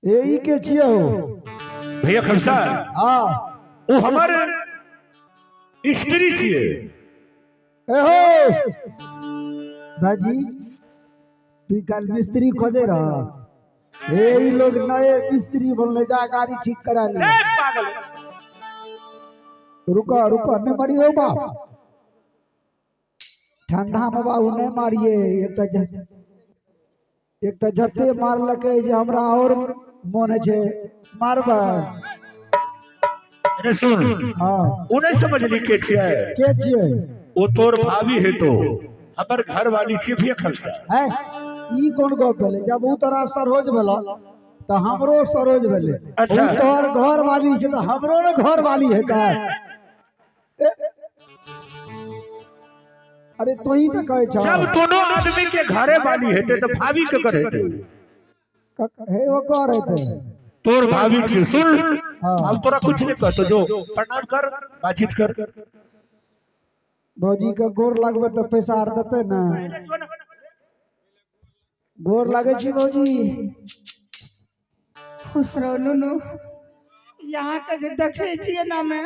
ए ई के छियै हो? भैया खमसा। हाँ। वो हमारे स्त्री छियै। ए हो भाजी, तू कल मिस्त्री खोजे रह। ए ई लोग नए मिस्त्री बनले, जा गाड़ी ठीक करा ली। पागल। रुको रुको, नहीं मारियो बाप, ठंडा में बाबू नहीं मारिए। एक तऽ जते मारलकै जे हमरा और मोन होइ छै मारबै। अरे सुन। हाँ। ओ नहीं समझली के छियै? के छियै? ओ तोर भाभी है तो हमर घर वाली छियै भैया खमसा। है, ई कोन गप भेलै? जब ऊ तोरा सरोज भेलौ तऽ हमरो सरोज भेलै। अच्छा। ऊ तोहर घर वाली छै तऽ हमरो ने घर वाली हेतै। ए, अरे तोही तऽ कहै छह। जब दोनों आदमी के घरे वाली हेतै तऽ भाभी के कर हेतै? हे ओकर हेतै। तोर भाभी छियै, सुन। हाँ। अब तोरा कुछ नहीं कहतो, जो प्रणाम कर, बातचीत कर। भौजी के गोर लगबै तऽ पैसा आर देतै ने? गोर लागै छी भौजी। खुश रहो नुनू। यहाँ के जे देखे छियै ना, में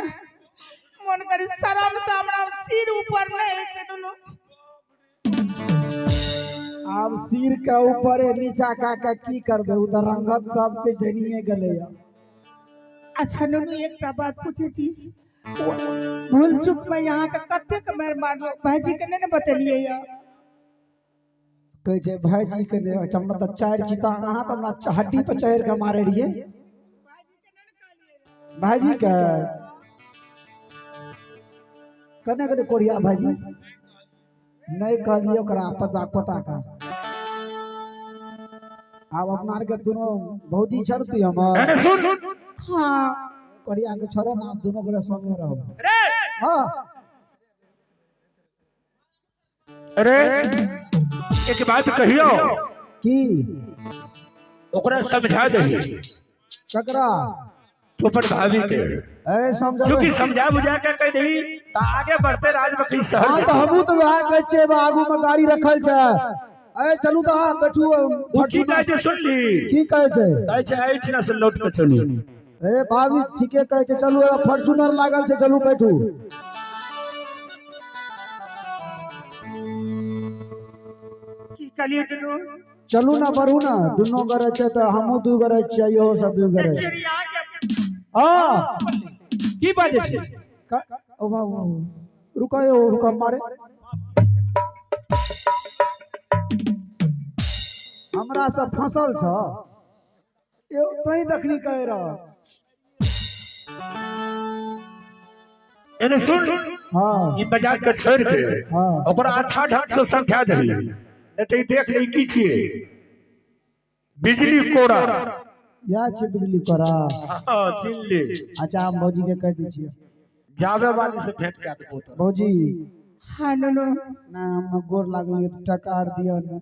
मन करे शरम से हमरा सिर ऊपर नहीं होइ छै नुनू। आब सिर के ऊपरे नीचा का के की करबै, ओ तऽ रंगत सबके जनिए गेलैया। अच्छा नुनू, एकटा बात पूछे छी, भूल चूक में यहाँ के कतेक मारि मारलो, भाईजी के नहीं ने बतेलियै या? कहै छै भाईजी के नहि। अच्छा, हमरा तऽ चारि चिता अहाँ तऽ हमरा हड्डी पर चढ़ि कऽ मारे रहियै। भाईजी के कने कने कोरिया भाईजी नहि कहलियै ओकरा पता पता का। आब अपना आरके दुनू भौजी छड़ तू हमर। अरे सुन। हाँ। कोरिया के छोड़ो ना, दुनू गोरे संगे रहो। अरे। हाँ। अरे एक बात कहियो। की? ओकरा समझा दही। ककरा? तू अपन भाभी के। ए समझा। क्योंकि समझा बुझा के कह दही तो आगे बढ़ते राज बकरी शहर। हाँ, तऽ हमहूँ तऽ वएह कहै छियै, आगू में गाड़ी रखल छै। ए चलू तऽ अहाँ बैठू। ओ की कहै छै सुनली? की कहै छै? कहै छै एहिठिना से लौट के चलू। ए भाभी ठीके कहै छै, चलू, फॉर्च्यूनर लागल छै, चलू बैठू। की कहलियै दुनू? चलू ना, बढ़ू ना, दुनू गोरे छै तऽ हमहूँ दू गोरे छियै, इहो सब दू गोरे छै। देखियौ यहाँ के। हाँ। की बाजै छै? ओ बाबू, रुको यौ, रुको मारे हमरा सब फसल छ यौ, तोही दखनी कहि रह। एने सुन। हाँ। ई मजाक के छोड़ के हाँ। ओकरा अच्छा ढंग से समझा दही, नहीं तो ई देख ली की छियै बिजली कोड़ा। इएह छै बिजली कोड़ा। हाँ, चिन्ह ले। अच्छा, हम भौजी के कहि दै छियै। जावे वाली से भेंट करा देबो तोरा। भौजी। हाँ नुनू। ना हम गोर लागलियै तऽ टका आर दिअ ने।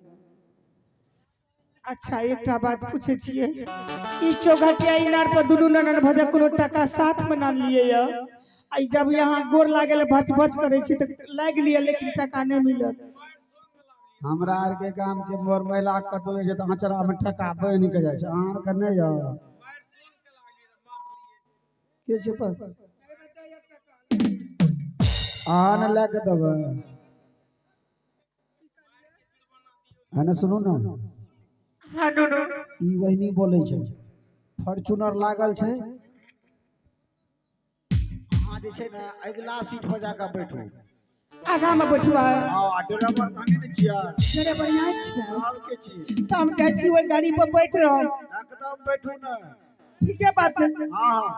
अच्छा, एकटा बात पूछे छियै, ई चौघटिया इनार पर दुनू ननन भजा कोनो टका साथ में नान लिए या? आ ई जब यहाँ गोर लागल भच भच करै छी तऽ लागि लिअ, लेकिन टका नहि मिलत। हमरा आरके गामके मोर महिला कतौ जाइ छै तऽ अँचरामे टका बनि के जाइ छै, अहाँ आरके नहि यऽ? के छै पर अहाँ ने लए के देबै है ने? सुनू ने। हाँ नुनू। ई वहिनी बोलै छै फॉर्च्यूनर लागल छै, अहाँ जे छै ने अगिला सीट पर जाकऽ बैठू। आगा में बैठुआ? हँ, आ ड्राइवर तऽ हमही ने छियै। मेरे बढ़िया छियै। आब के छियै? तऽ हम जाइ छी ओहि गाड़ी पर बैठ रहब। एकदम बैठू ने। ठीके बात है। हाँ हाँ।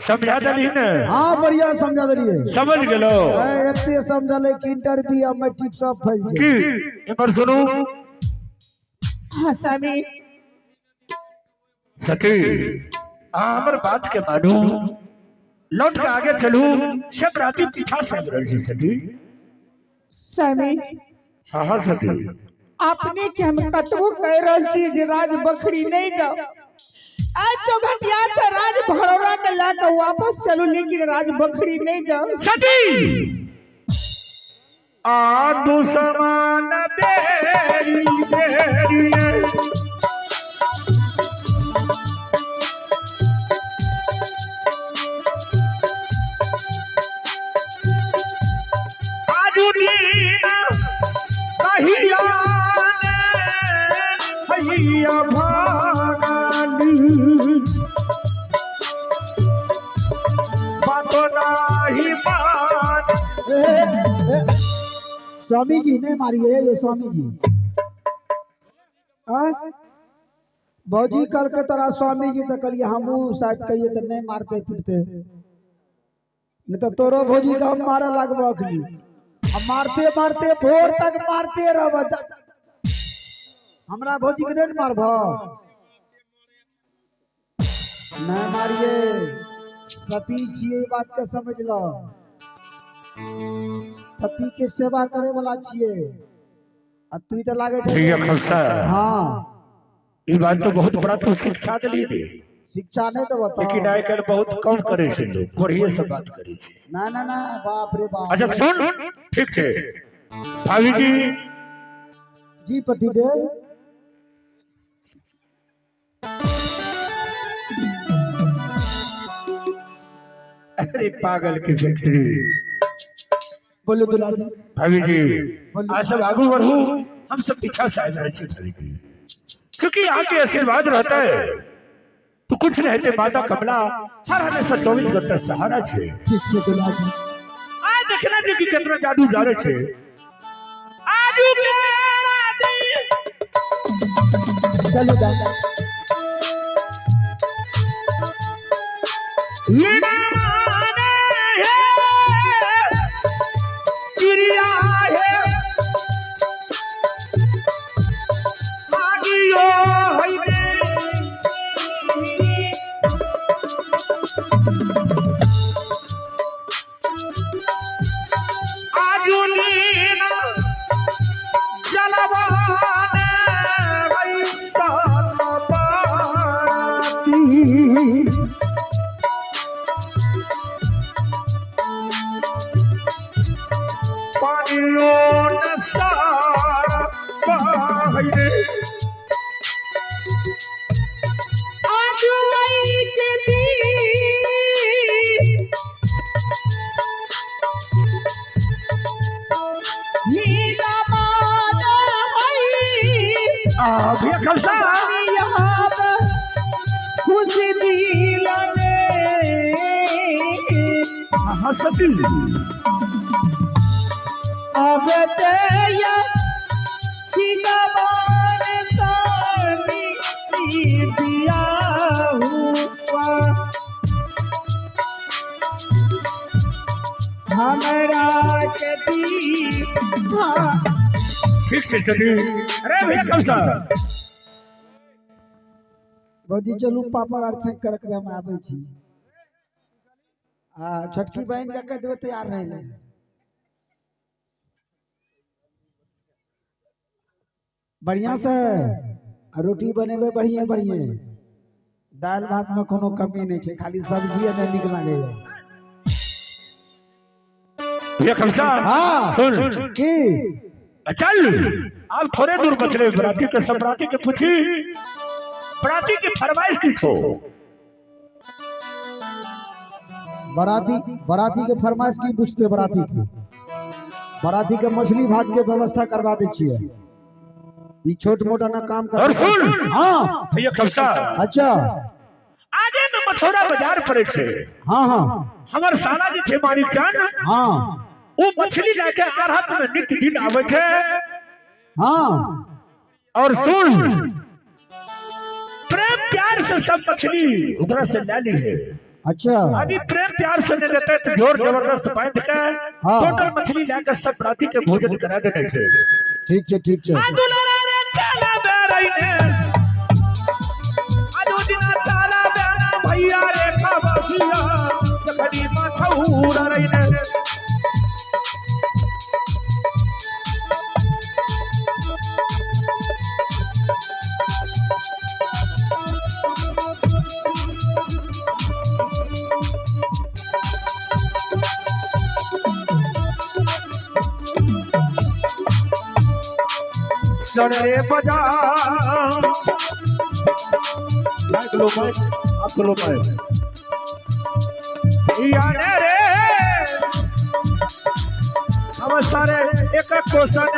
समझा देली ने? हाँ, बढ़िया समझा देलियै। समझ गेलो? ए, एते समझलै कि इंटर बी आ मैट्रिक सब फैल छै। की एमहर सुनू। हाँ स्वामी। सखी, अहाँ हमर बात के मानू, लौट के आगे चलू, सब राति पीछा से आबि रहल छै सखी। स्वामी। हाँ हाँ सखी। अपने के हम कतबो कह रहल छी जे राज बखरी नहीं जाओ, आज चौघटिया से राज भरौरा के ला के वापस चलू, लेकिन राज बखरी नहीं जाओ। सती आ दुश्मन बेरी बेरी। स्वामी जी नहीं मारिए यो स्वामी जी। आय भौजी कल के तोरा स्वामी जी तो कहलिए हमहू शायद कहिए तो नहीं मारते पीटते, नहीं तो तोरो भौजी के हम मारे लगबो अखनी। हम मारते मारते भोर तक मारते रहब। हमरा भौजी के नहीं मारब, नहीं मारिए, सती छिए बात के समझ लो, पति के सेवा करे वाला छिए। आ तू तो लागे छै। भैया खालसा। हाँ ई बात तो बहुत बड़ा तू शिक्षा दिली रे। शिक्षा नहीं तो बताओ, लेकिन आइ काल्हि बहुत कम करे छै लोग, बढ़िए से बात करे छै। ना ना ना बाप रे बाप। अच्छा सुन, ठीक छै भाभी जी। जी पतिदेव। अरे पागल की फैक्ट्री। बोलो दुला जी। भाभी जी बोलो। आज सब आगू बढ़ू, हम सब पीछा से आए रहे भाभी जी, क्योंकि यहाँ के आशीर्वाद रहता है तो कुछ नहीं रहते। माता कमला हर हमेशा 24 घंटा सहारा छे। ठीक छे दुला जी। आ देखना जी कि कितना जादू जारे छे। आजू के राती चलो दादा। भैया खालसा हाँ सती हमरा के दी। ठीक से चली। अरे भैया खालसा भौजी चलू पापड़ आर छेक कर के हम आबै छी। आ छोटकी बहन के कह देबै तैयार रहै ले। बढ़िया से आ रोटी बनेबै बढ़िया बढ़िया, दालि भात में कोनो कमी नहीं छै, खाली सब्जी नहीं नीक लागैया। भैया खालसा हाँ सुन की चल आप थोड़े दूर बचले बराती के सब बराती के पूछी बराती की फरमाइश की छो। बराती बराती के फरमाइश की पूछते, बराती के बराती के मछली भात के व्यवस्था करवा दै छियै। ई छोट मोटा ना काम कर। और सुन हाँ भैया खालसा अच्छा आगे में मछौरा बाजार पड़े छे। हाँ हाँ हमर साला जे छे मानिक चांद हाँ वो मछली लेके अरहत में नित दिन आवे छे। हाँ और सुन प्रेम प्यार से सब मछली ओकरा से ले ली है। अच्छा यदि प्रेम प्यार से नहीं लेते तो जोर जबरदस्त बांध के हाँ। टोटल मछली लेकर सब राती के भोजन करा देने छे। ठीक छे ठीक छे। भैया रे खबसिया जखनी मछौरा रहीने। सड़े बाजार माइक लो माइक आप लो माइक याने रे हम सारे एक कोसन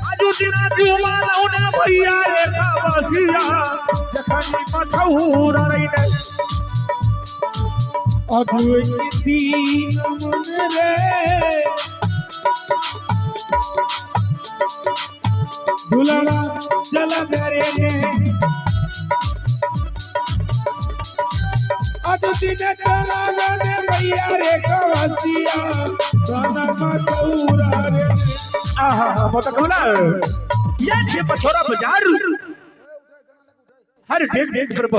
आजू दिना जुमा लौना भैया रे खबसिया जखनी मछौरा रहीने। अद्वैत दीन मन रे दुलड़ा चला मेरे ने अदुदिन चला गने मैया रे कवसिया सनमा चौरा रे। आहा माता कमला, ये छे पछोरा बाजार हर डेग डेग पर।